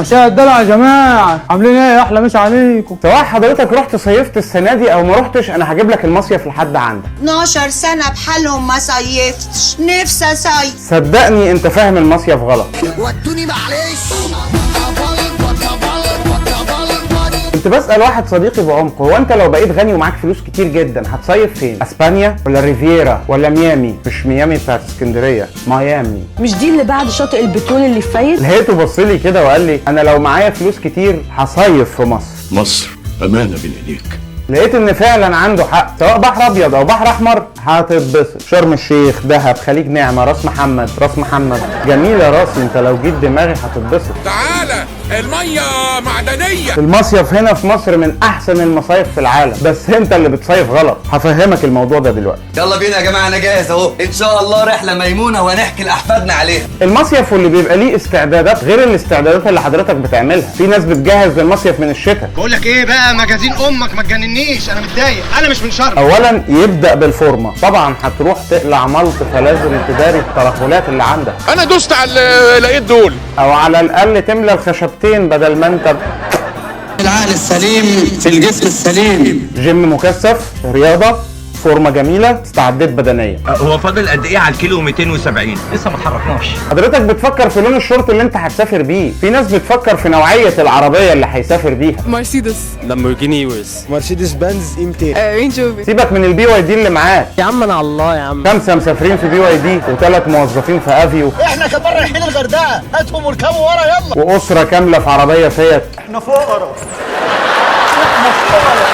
مساء الدلع يا جماعة، عاملين ايه؟ احلى مسا عليكم. سواء حضرتك رحت صيفت السنة دي او ما رحتش، انا هجيب لك المصيف لحد عندك. 12 سنة بحالهم ما صيفتش، نفسي اصيف. صدقني انت فاهم المصيف غلط. ودوني معلش. كنت بسأل واحد صديقي بعمق، هو انت لو بقيت غني ومعاك فلوس كتير جدا هتصيف فين؟ اسبانيا ولا ريفيرا ولا ميامي؟ مش ميامي بتاعت اسكندرية، ميامي. مش دي اللي بعد شاطئ البترول اللي في فايد؟ لقيته بص لي كده وقال لي انا لو معايا فلوس كتير هصيف في مصر. مصر أمانة بين إيديك. لقيت ان فعلا عنده حق، سواء بحر ابيض او بحر احمر هتتبسط. شرم الشيخ، دهب، خليج نعمه، راس محمد. راس محمد جميلة راسي، انت لو جيت دماغي هتتبسط. تعالى المية معدنية. المصيف هنا في مصر من احسن المصايف في العالم، بس انت اللي بتصيف غلط. هفهمك الموضوع ده دلوقتي. يلا بينا يا جماعة، انا جاهز اهو. ان شاء الله رحله ميمونة وهنحكي لاحفادنا عليها. المصيف واللي بيبقى ليه استعدادات غير الاستعدادات اللي حضرتك بتعملها. في ناس بتجهز للمصيف من الشتاء. بقول لك ايه بقى، مجازين امك ما تجننيش، انا متضايق، انا مش من شرم. اولا يبدا بالفورمه، طبعا هتروح تقلع ملط فلازم تداري الترهلات اللي عندك، انا دوست على لقيت دول. او على الاقل تملى الخشبتين بدل ما انت العقل السليم في الجسم السليم. جيم مكثف، رياضة، فورمه جميلة، استعداد بدنيا. هو فاضل قد ايه على الكيلو 270؟ لسه ما اتحركناش. حضرتك بتفكر في لون الشورت اللي انت هتسافر بيه، في ناس بتفكر في نوعية العربية اللي هيسافر بيها. مرسيدس، لامبورجيني يورس، مرسيدس بنز E 200، رينج روفر. سيبك من ال BYD اللي معاك يا عم، انا على الله يا عم. 5 مسافرين في BYD وثلاث موظفين في افيو، احنا كمان رايحين الغردقه، هاتهم واركبوا ورا يلا. واسره كاملة في عربية فيات. احنا فقراء، احنا فقراء.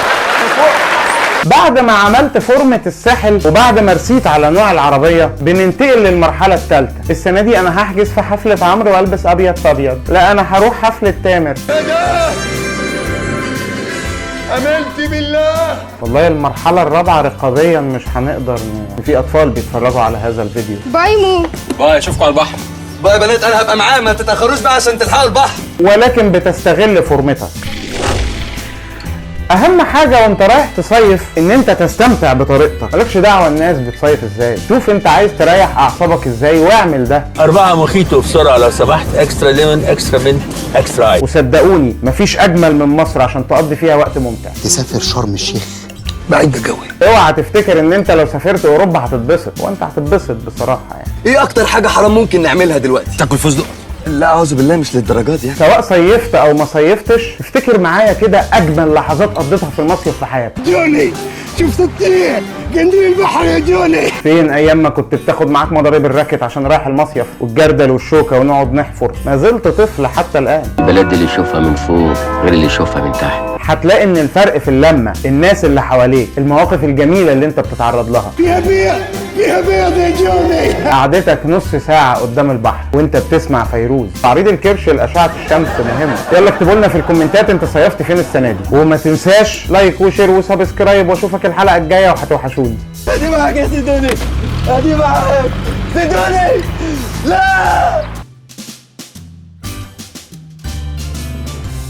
بعد ما عملت فورمة الساحل وبعد ما رسيت على نوع العربية، بننتقل للمرحلة الثالثة. السنة دي أنا هحجز في حفلة عمرو وألبس أبيض في أبيض، لا أنا هروح حفلة تامر. امنت بالله. والله المرحلة الرابعة رقابيا مش هنقدر في أطفال بيتفرجوا على هذا الفيديو. bye مو. bye، اشوفكم على البحر. bye يا بنات، انا هبقى معاه، ما تتاخروش بقى عشان تلحقوا البحر. ولكن بتستغل فورمتك. اهم حاجة وانت رايح تصيف ان انت تستمتع بطريقتك، مالكش دعوه الناس بتصيف ازاي. شوف انت عايز تريح اعصابك ازاي واعمل ده. 4 موخيتو بسرعة لو سمحت، extra lemon، extra mint، extra ice. وصدقوني مفيش اجمل من مصر عشان تقضي فيها وقت ممتع. تسافر شرم الشيخ بعيد الجو. اوعى تفتكر ان انت لو سافرت اوروبا هتتبسط، وانت هتتبسط بصراحة يعني. ايه اكتر حاجة حرام ممكن نعملها دلوقتي؟ تاكل فستق؟ لا اعوذ بالله، مش للدرجات دي يعني. سواء صيفت او ما صيفتش، افتكر معايا كده اجمل لحظات قضيتها في المصيف في حياتك. جوني شفت الطريق جنديل البحر يا جوني. فين ايام ما كنت بتاخد معاك مضارب ال racket عشان رايح المصيف والجردل والشوكه ونقعد نحفر؟ ما زلت طفل حتى الان. البلد اللي يشوفها من فوق غير اللي يشوفها من تحت. هتلاقي ان الفرق في اللمة، الناس اللي حواليك، المواقف الجميلة اللي انت بتتعرض لها. فيها بيض، فيها بيض يا جوني. قعدتك نص ساعة قدام البحر وانت بتسمع فيروز. تعريض الكرش لاشعه الشمس مهم. يلا اكتبوا لنا في الكومنتات انت صيفت فين السنة دي، وما تنساش like و share و subscribe، واشوفك الحلقة الجاية وهتوحشوني. ادي معاك يا سيدوني، ادي معاك سيدوني. لا.